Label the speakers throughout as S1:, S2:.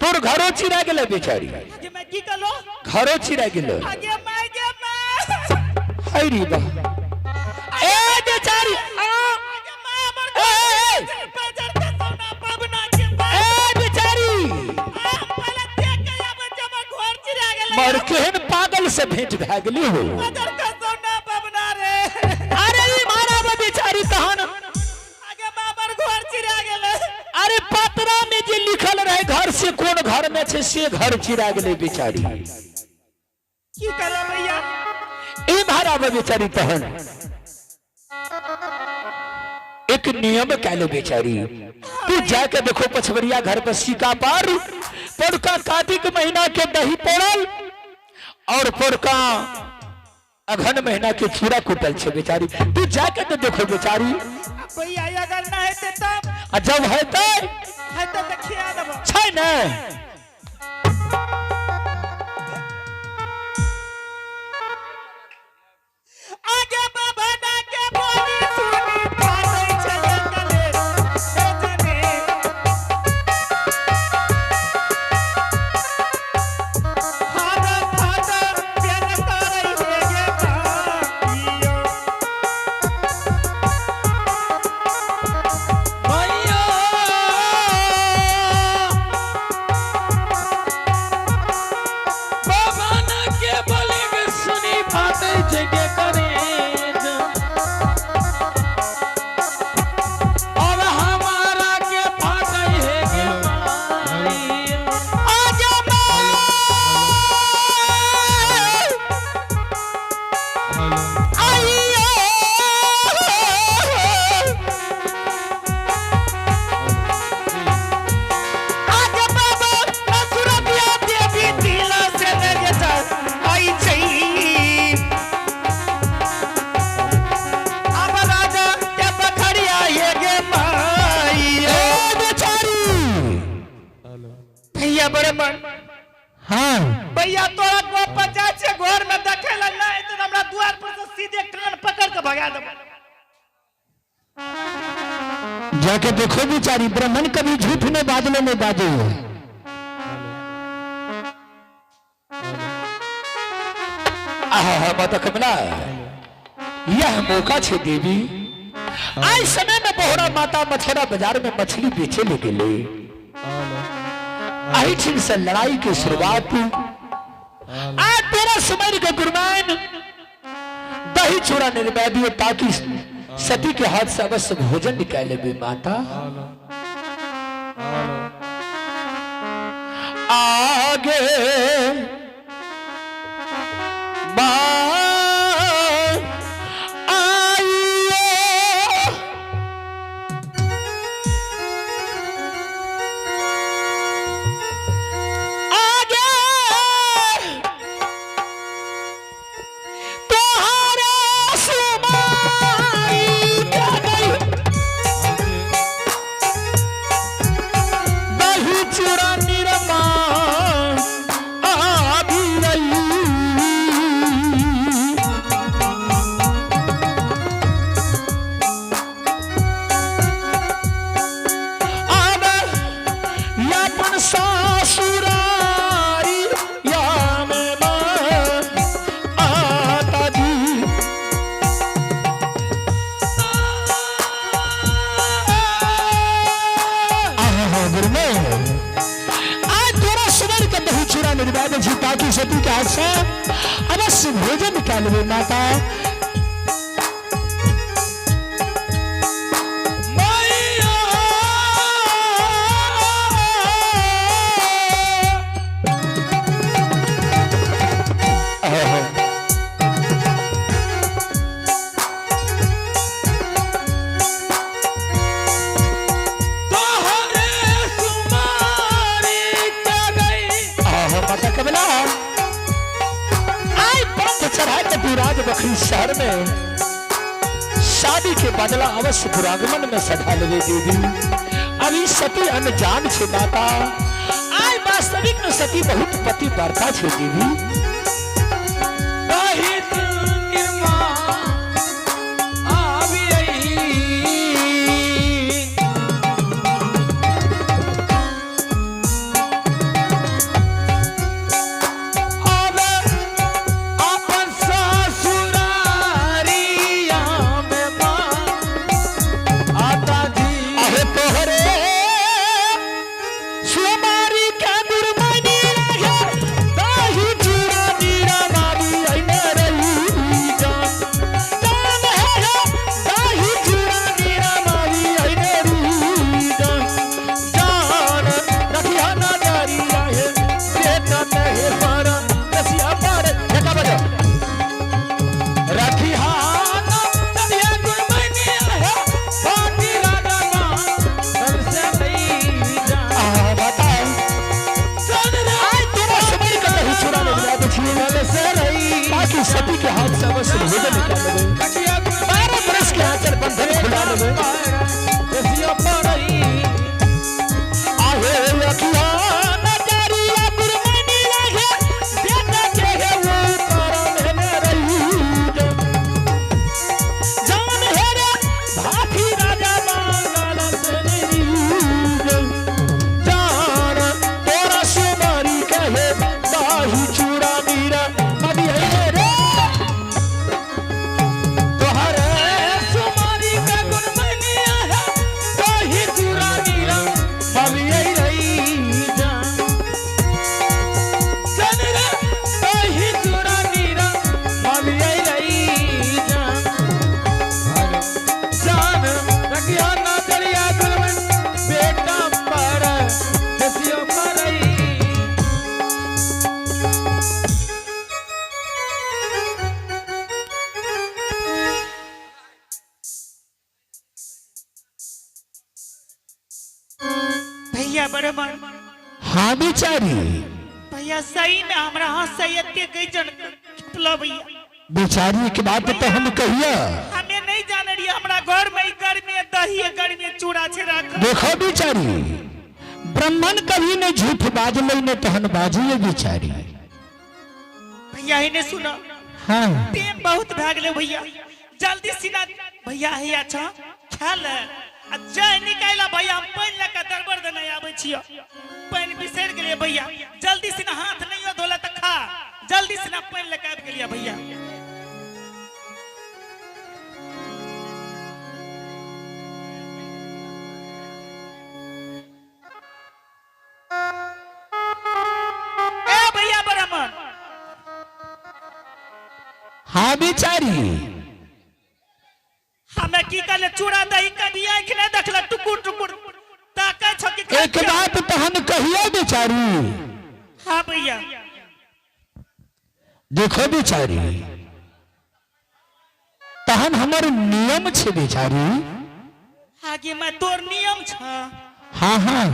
S1: तोर घरो चिरा गेलै बेचारी।
S2: आगे मैं की कहलो?
S1: घरो चिरा गेलै।
S2: आगे मैं, गे मैं।
S1: हाय रे बा, ए बेचारी आ।
S2: आगे मैं, हमर
S1: ए, ए, ए।
S2: बाजार के सोना पबना के माय।
S1: ए बेचारी।
S2: आ, पहले देख के आबै छै, हमर घर चिरा गेलै।
S1: मर केहन पागल से भेंट भए गेली हो।
S2: बाजार के सोना पबना रे।
S1: अरे ई मारा बेचारी तहन।
S2: आगे मैं, हमर घर चिरा गेलै।
S1: अरे पतरा में जे लिखल रहे घर से कोन घर में छै से घर चिरा गेलै बेचारी।
S2: की करब भैया?
S1: ई महाराज बेचारी तहन एक नियम कैले बेचारी, तू जाके देखो पछवरिया घर पर सिक्का पर पड़का कार्तिक महीना के दही पड़ल और पड़का अघन महीना के चूड़ा कुटल छे बेचारी, तू जाके तो देखो बेचारी।
S2: भैया, अगर ना हेतै तब?
S1: आ जब हेतै?
S2: हेतै तऽ खिया देबो।
S1: छै ने।
S2: आगे बाबा ना के बोली सुनी पादै छै कले हे जने। हाथ हाथ प्यार करै हे गे बापियो।
S3: भैया, बाबा ना के बोले के सुनी फाटे जगे करे और हमारा के फाटे है गे माई।
S1: आगे माँ आइयो। आगे बाबा असुरतिया देवी दिला से लगे जा आई छै। अब राजा के बखरिया ये गे माई। ए बेचारी।
S2: भैया बराबर।
S1: हाँ।
S2: भैया, तोरा गप पर जाइ छै घर में देखे ला नहीं तो हमरा द्वार पर से सीधे कान पकड़ के भगा देबो।
S1: जाके देखो बेचारी, ब्राह्मण कभी झूठ में बादलों में बाजे। आहा माता कमला, यह मौका छे देवी। आज समय में बोहरा माता मछेरा बाजार में मछली बेचे ले गेले। अहिठिन से लड़ाई की शुरुआत। आज तेरा सुमेर के गुरमान दही चूड़ा निर्मय दिए ताकि सती के हाथ से अवश्य भोजन निकाले बे माता। आगे माँ आइयो। आगे तोहरा सुमाई गई दही चूड़ा निरमा आबि रही। आब यापन सासुरारी याम माता जी। आहा गुरुमे, आज तोरा सुमर के दही चूड़ा निर्वाह छी ताकि सती के हाथ से अवश्य भोजन निकालबे माता।
S3: मैया।
S1: आहा।
S3: तोहरे सुमारी के गई।
S1: आहा माता कमला, आई पंथ चढ़ा के विराज बखरी शहर में शादी के बदला अवश्य दुरागमन में सधा लेवे देवी। अभी सती अनजान छे माता। आई वास्तविक में सती बहुत पति वार्ता छे देवी।
S3: दही निर्मा आबि आई।
S1: सोमारी के गुरमनी रहे दही चूड़ा नीरा मारी ऐने रही जान जान है हे, दही चूड़ा नीरा मारी ऐने रही जान जान रखिया ना जारी आहे बेटा नहीं पर रसिया पर ठेका बजा रखिया ना
S3: तनिया गुरमनी है भाटी राजा मांगल से रही जान।
S1: आ बताओ
S3: चल रे
S1: आय तोरा समय का दही चूड़ा ले लिया देखिए
S3: कल से रही
S1: ताकि सती के हाथ से अवश्य भोजन निकाल लेबे
S3: रखिया गुरमनी
S1: 12 बरस के आंचल बंधन खुला लेबे
S3: रसिया परई
S1: आहे अखिया नजरिया गुरमनी लागे बेटा के हे वो परम हेने रही जान। जान हे रे भाभी राजा मांगल से रही जान। जान तोरा सुमारी कहे दाही चूड़ा मीरा अभी है रे
S3: तोहरे सुमारी का गुणमनिया है कही चूरा नीरा मलियै रही जान चल रे कही चूरा नीरा मलियै रही जान जान रखिया ना दरिया गुणमन बेटा पर हसियो परई।
S2: भैया बराबर।
S1: हाँ बेचारी।
S2: भैया सही में हमरा हंसै एते गजन चुपला भैया।
S1: बेचारी के बात तो हम कहिया।
S2: हमें नहीं जाने रहिए हमरा घर में ई गर्मी दही गर्मी चूड़ा छै राखल।
S1: देखो बेचारी, ब्राह्मण कभी ने झूठ बाजल ने तहन बाजिए बेचारी।
S2: भैया ही ने सुना।
S1: हाँ।
S2: टेम बहुत भए गेलै भैया, जल्दी सीना भैया हे अच्छा खा ले आ जाय निकालि भैया, हम पानि लऽ कऽ दरबर देने आबै छियै, पानि बिसरि गेलियै भैया, जल्दी सीना हाथ नहीं धोला तऽ खा, जल्दी सीना पानि लऽ कऽ आबि गेलियै भैया। ए भैया ब्राह्मण।
S1: हाँ बेचारी।
S2: हमें की कहले चूड़ा दही कभी आँखि नहि देखल, टुकुर टुकुर ताकै छौ कि खा
S1: एक बात तहन कहिया बेचारी।
S2: हाँ भैया।
S1: देखो बेचारी, तहन हमर नियम छे बेचारी।
S2: आगे मैं तोर नियम छ?
S1: हाँ हाँ।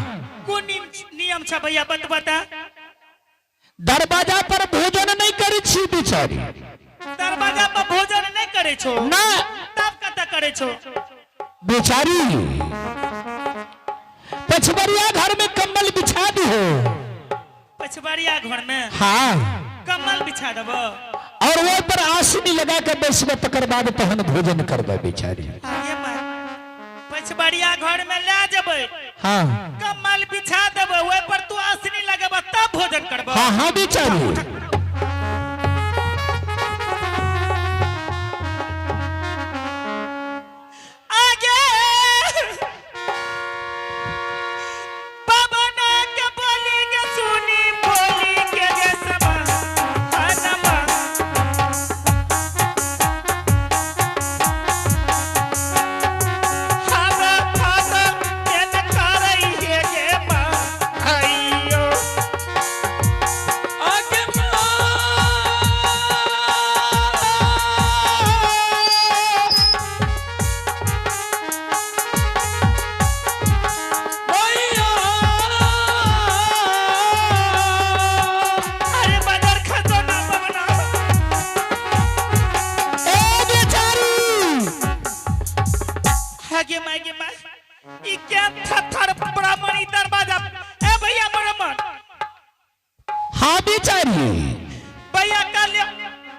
S2: कोन नियम छ भैया बत बता।
S1: दरवाजा पर भोजन नहीं करै छी बेचारी।
S2: दरवाजा पर भोजन नहीं करे छो?
S1: ना।
S2: तब कतऽ करे छो?
S1: बेचारी, पछबरिया घर में कंबल बिछा दी हो।
S2: पछबरिया घर में?
S1: हाँ।
S2: कम्बल बिछा देबो?
S1: और वो पर आसनी लगा के बैसबे, तकर बाद तहन भोजन करबे बेचारी।
S2: आगे मैं पछबरिया घर में ले जेबै।
S1: हाँ।
S2: कम्बल बिछा देबै, ओहि पर तू आसनी लगेबा तब भोजन करबो?
S1: हाँ हाँ बेचारी।
S2: आगे पवन के बोली के सुनी बोली के गे समा हनमा। हमरा फादर केन करई हे गे माँ आइयो।
S3: आगे
S2: अरे बाजार खसो ना पवना।
S1: ए बेचारी।
S2: आगे माँ, आगे माँ, ई क्या थर ब्राह्मण ई दरवाजा। ए भैया ब्राह्मण।
S1: हाँ बेचारी।
S2: भैया कल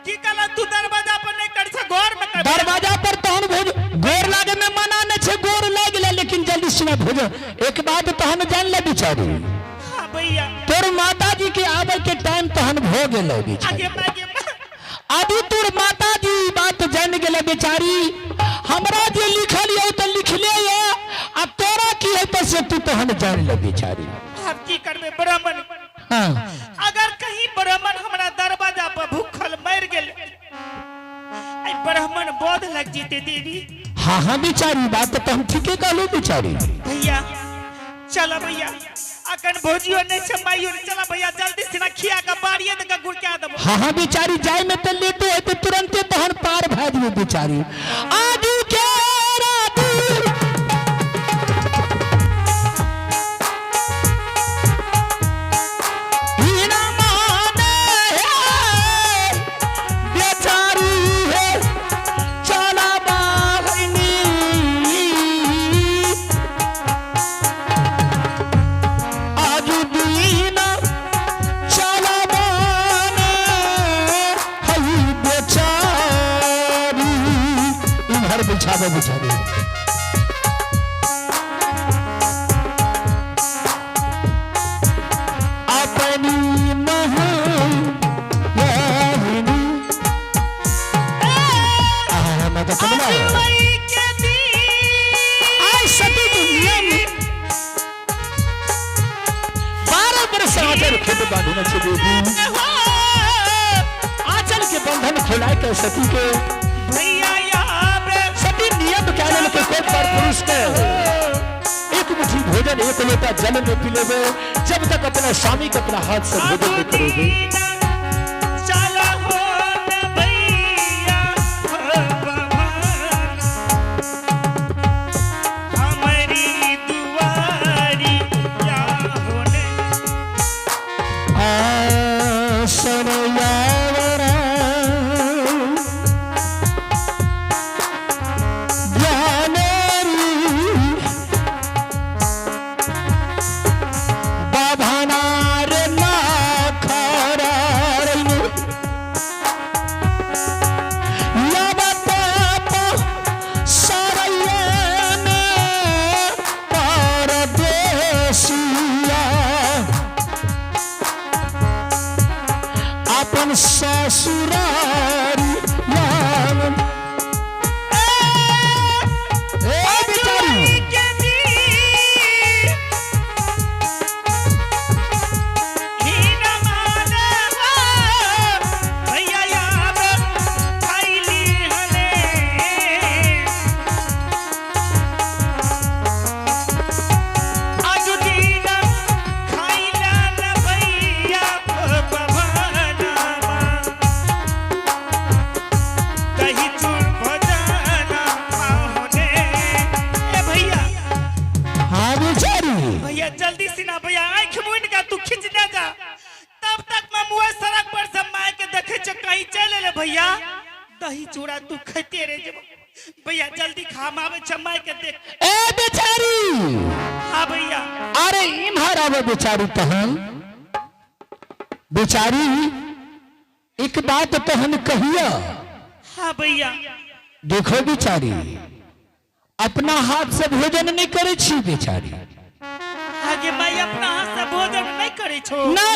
S2: की कहला तू दरवाजा पर नहीं कर छ, घर में कर?
S1: दरवाजा पर तहन भोज गोर लागे में मना न छे, गोर लाग ले लेकिन जल्दी सुना भोजन। एक बात तहन जान ले बेचारी।
S2: हाँ भैया।
S1: तोर माता जी के आवे के टाइम तहन भो गेलै बेचारी।
S2: आगे माँ, आगे माँ।
S1: अभी तोर माता जी ई बात जान गेलै बेचारी, हमरा जे लिखल यौ तऽ लिखले ये आ तोरा की है तऽ से तू तहन जान ले बेचारी।
S2: आब की करबै ब्राह्मण?
S1: हाँ।
S2: अगर कहीं ब्राह्मण हमरा दरवाजा पर भूखल मर गेल, आई ब्राह्मण बोध लग जीते देवी।
S1: हाँ हाँ बेचारी, बात तो हम ठीके कहलू बेचारी।
S2: भैया चला भैया, अखन भोजियो नहीं छै, माइयो नहीं। चला भैया, जल्दी से ना खिया के बाड़िए दे के गुड़का देबो।
S1: हाँ हाँ बेचारी, जाय में तो लेटे है तो तुरंते तहन पार भा दियो बेचारी। आदि के राती बिना माने है, बेचारी है चला बाहिनी। आज दीना चला बाने हई बेचारी। इधर बिछावे बेचारी। अपनी महनी। मैं तो कमला है।
S2: आजुवई के दिन
S1: आज सती दुनिया में 12 बरस आचल खुद बांधना छे देवी।
S2: हो।
S1: आचल के बंधन खुलाए के सती के
S2: भैया याबे
S1: सती नियम क्या के कोई पर पुरुष के एक मुट्ठी भोजन एक लोटा जल में पी लेवे जब तक अपना स्वामी के अपना हाथ से भोजन नहीं करोगे।
S2: चला हो न भैया हो भगवान, हमारी दुआरी या होने।
S1: आसन यावरा ज्ञानेरी बाभानार नाखरारैनु यवताप सरयन परदेसिया अपन ससुरारी यान। ए बेचारी
S2: के दिन ही न माने हो, भैया याद खैली हने। आजुदीन खैला न भैया भवनमा, दही चूर भजना पाहुने। ए भैया।
S1: हाँ बेचारी।
S2: भैया जल्दी से ना भैया, आंख मुन का तू खींच ना जा, तब तक मैं मुआ सड़क पर से माय के देखे छ कहीं चल ले भैया, दही चूड़ा तू खाते रह जेबो। भैया जल्दी खा, हम आवे छ माय के देख।
S1: ए बेचारी।
S2: हाँ भैया।
S1: अरे इम्हर आवे बेचारी। तहन बेचारी एक बात तहन कहिया।
S2: हाँ भैया।
S1: देखो बेचारी, अपना हाथ से भोजन नहीं करे छी बेचारी।
S2: आगे माय अपना हाथ से भोजन नहीं करे छो?
S1: ना।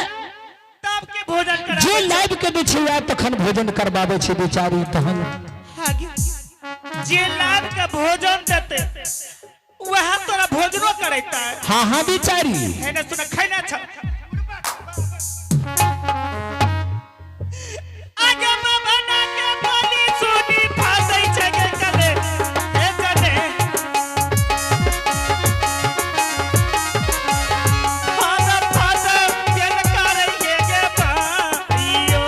S2: तब के भोजन करा?
S1: जे लाइव के दै छै आ तखन भोजन करबाबै छै बेचारी तहन।
S2: आगे जे लाभ के भोजन देते वह तोरा भोजनो करता है।
S1: हाँ हाँ बेचारी।
S2: है ना, सुना खैना छ आगे बाबा ना के बोली सुनी फासै छै गे चले हे चले। फास फास केन करै हे गे बाइयो।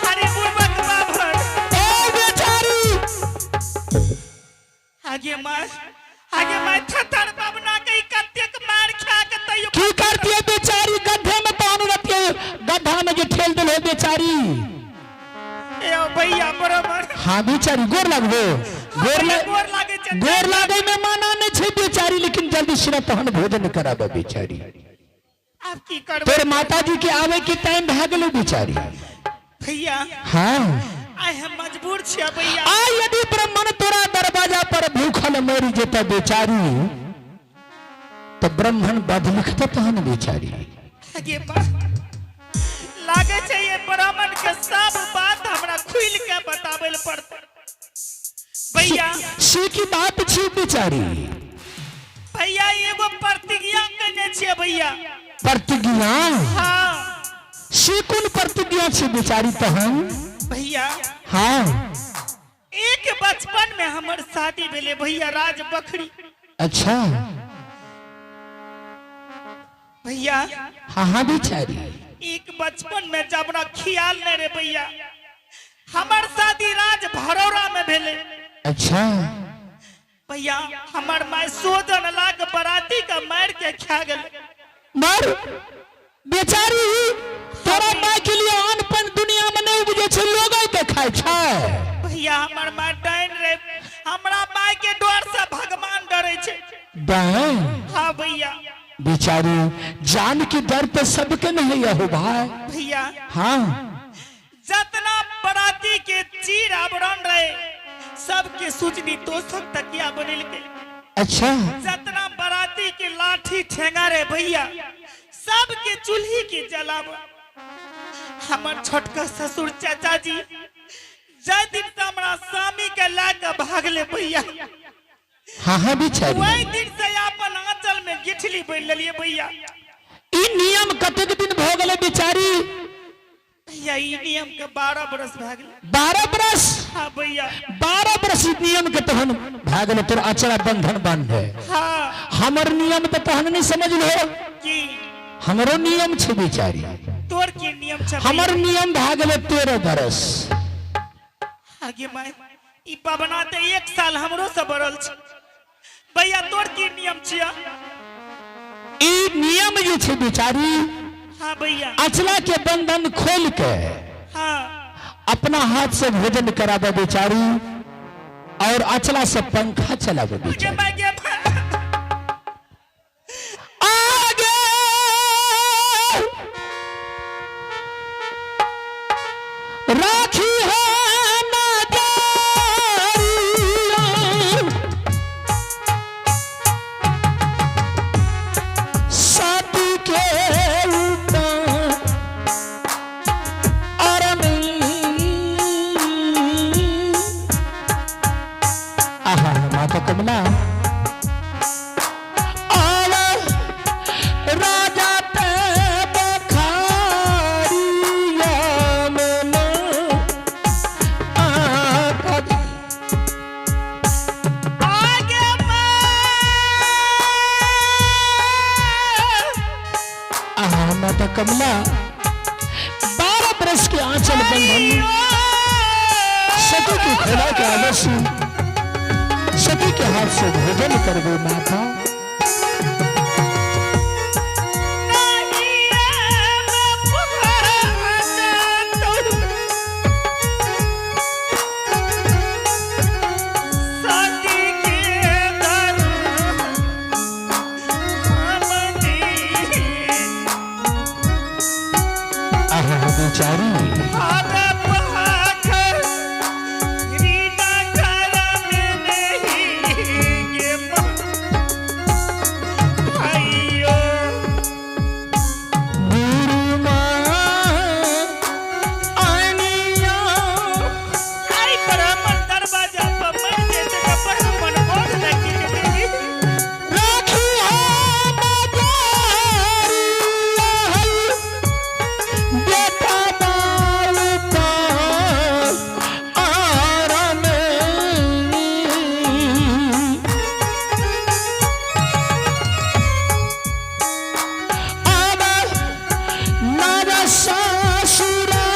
S2: अरे बुड़बक बाभन।
S1: ए बेचारी।
S2: आगे मार, आगे मार, थथर बाबना के कतेक मार खा के तैयो।
S1: की करती है बेचारी? गड्ढे में पानी रहती है, गड्ढा में जो ठेल दिल है बेचारी।
S2: ए भैया बरोबर।
S1: हाँ बेचारी, गोर लगबो, गोर लग
S2: गोर लागे छै।
S1: गोर लागे में माना नहीं छै बेचारी, लेकिन जल्दी सिरा तहन भोजन कराबे बेचारी।
S2: आब की करबै?
S1: तोर माता जी के आवे के टाइम भए गेलै बेचारी।
S2: भैया।
S1: हाँ।
S2: आइ हम मजबूर छियै भैया।
S1: आ यदि ब्राह्मण तोरा दरवाजा पर भूखल मरि जेता बेचारी, तो ब्राह्मण बद लिखता तहन बेचारी।
S2: आगे बा लागे छै ये ब्राह्मण के सब बात हमरा खुद खुल के बताबै लए पड़तै भैया।
S1: से की बात छी बेचारी?
S2: भैया, एगो प्रतिज्ञा केने छियै भैया।
S1: प्रतिज्ञा?
S2: हाँ।
S1: से कोन प्रतिज्ञा छै बेचारी तहन?
S2: भैया, एक बचपन में हमर शादी भेलै भैया, राज बखरी। भैया।
S1: हाँ हाँ बेचारी।
S2: एक बचपन में जब हमरा ख्याल नहीं रे भैया, हमर शादी राज भरौरा में भेलै। भैया, हमर माय सोजन लाग बराती के मार के खा गेलै।
S1: मर बेचारी, तोरा माय के लिए अन्न पानि दुनिया में नहीं उपजै छै, लोग के खाय छै।
S2: भैया, हमर माय डाइन रे। हमरा माय के डर से भगवान डरे छै।
S1: डाइन?
S2: हाँ भैया।
S1: बेचारी, जान के डर तो सबके नहीं है हो भाई।
S2: भैया, जतना बराती के चीर आवरण रहे, सबके सुजनी तोषक तकिया बनेलकै। जतना बराती के लाठी ठेंगा रे भैया, सबके चूल्ही के जलाव। हमर छोटका ससुर चाचा जी जाहि दिन से हमरा स्वामी के ला के भागले भैया,
S1: हाँ हाँ बेचारी।
S2: वही दिन से अपन आंचल में गिठली बन लेलिए भैया।
S1: ई नियम कतेक दिन भऽ गेलै बेचारी?
S2: भैया, ई नियम के 12 बरस भए गेलै।
S1: 12 बरस?
S2: हाँ भैया।
S1: 12 बरस ई नियम के तहन भए गेलै तोर अचरा बंधन बांधे?
S2: हाँ।
S1: हमर नियम तऽ तहन नहीं समझ लो।
S2: की?
S1: हमरो नियम छै बेचारी।
S2: तोर की नियम छै भैया?
S1: हमर नियम भए गेलै 13 बरस।
S2: आगे माय, ई पबना तऽ एक साल हमरो से बढ़ल छै। भैया, तोर की नियम छिया?
S1: ई नियम जे छै बेचारी,
S2: हाँ भैया।
S1: अचला के बंधन खोल के अपना हाथ से भोजन कराबे बेचारी और अचला से पंखा चलाबे
S2: गे
S1: बेचारी।
S2: माय, गे माय।
S1: आगे राखी है नजरिया, साथी के ऊपर अरमी। आहा, माता कमला आवा, राजा ते बखारिया में न आका।
S2: आगे माय।
S1: आहा, माता कमला, 12 बरस के आंचल बंधन सती के खोला के अवश्य सती के हाथ से भोजन करबे माता। आहा बेचारी। गुरु माँ आनिया। राखी है मदारिया, बेटा बाल पाल आराम। आब नर ससुरारी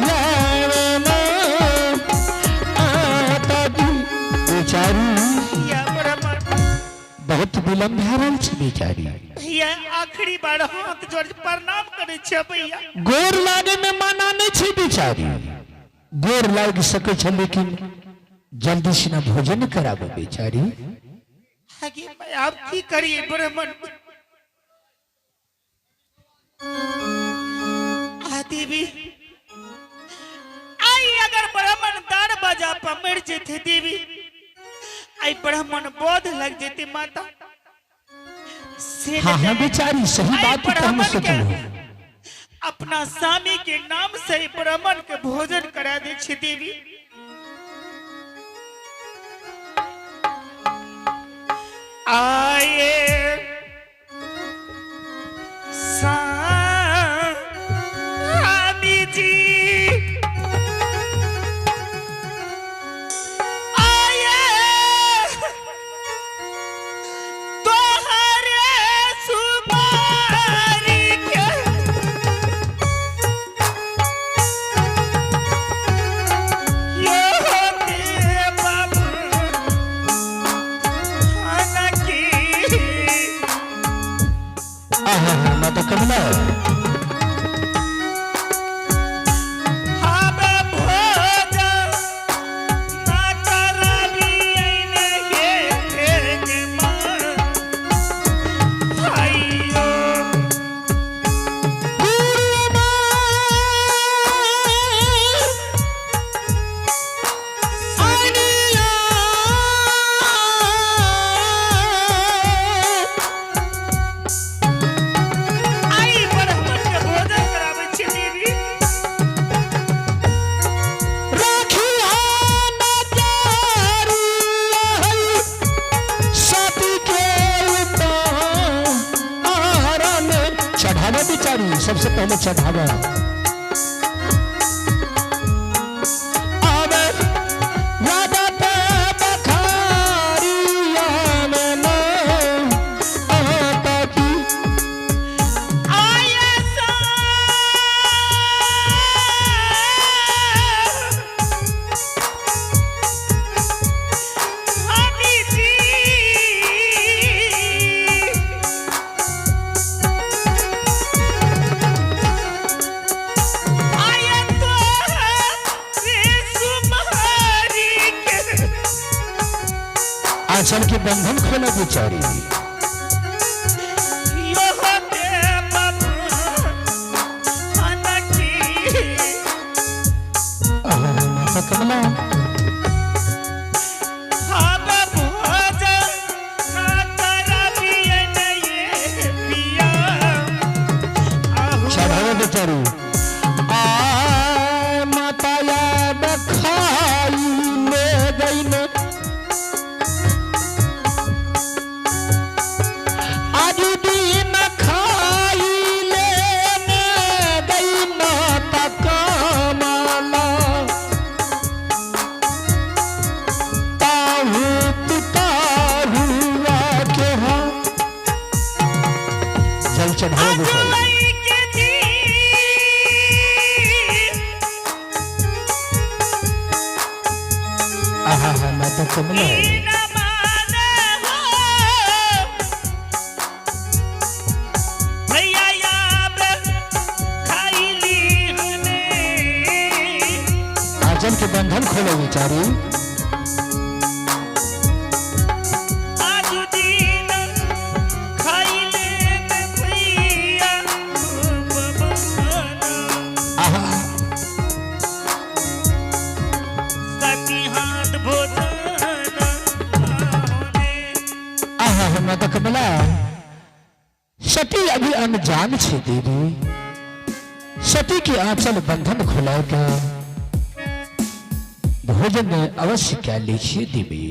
S1: लड़ना आता दी। बेचारी, बहुत विलम्ब भए रहल छै बेचारी।
S2: भैया, आखिरी बार हाथ जोड़ प्रणाम करै छियै भैया।
S1: गोर लागे में माना नहीं छै बेचारी। गोर लाग सकै छै, लेकिन जल्दी से ना भोजन कराबो बेचारी।
S2: आगे मैं आब की करिए ब्राह्मण? आ देवी, आई अगर ब्राह्मण दार बजा पर मर जेते देवी, आई ब्राह्मण बोध लग जेते माता से।
S1: हाँ हाँ बेचारी, सही
S2: आई
S1: बात तो हम
S2: ब्राह्मण के
S1: सोचलो।
S2: अपना स्वामी के नाम से ही ब्राह्मण के भोजन करा दै छी देवी। आए स्वामी जी, आए तोहरे सुमारी के यो होते बाबू खाना की।
S1: आहा माता कमला।
S2: हाबे भोजन ना कराबियन हे के मां आइयो। आई ब्राह्मण के भोजन कराबै छी देवी।
S1: चढ़ावा बिचारी, सबसे पहले चढ़ावा। आवे राजा पे बखारिया में ना आता की।
S2: आया सा स्वामी जी, आया तो सुमारी के।
S1: आंचल के बंधन खोला बिचारी।
S2: यो होते बाबू खाना की।
S1: आहा माता कमला।
S2: हाबे भोजन ना कराबियन ये पिया आहू।
S1: चढ़ावा बिचारी। आय माता याद खाई ले गई ने, आज दिन खाई ले ने गई माता कमला। ताहू पुताहुआ के हाँ जल चढ़ावा
S2: आज
S1: बिचारी।
S2: लई के जी
S1: आहा हा माता कमला।
S2: ई न माने हो भैया याब खाई ली हने।
S1: आंचल के बंधन खोलो बिचारी।
S2: आज दिन खाई ले भैया बबन।
S1: आहा।
S2: सती हाथ भोजन होने।
S1: आहा माता कमला, सती अभी अनजान छे देवी। सती के आंचल बंधन खुला के भोजन अवश्य क्या लीजिए देवी।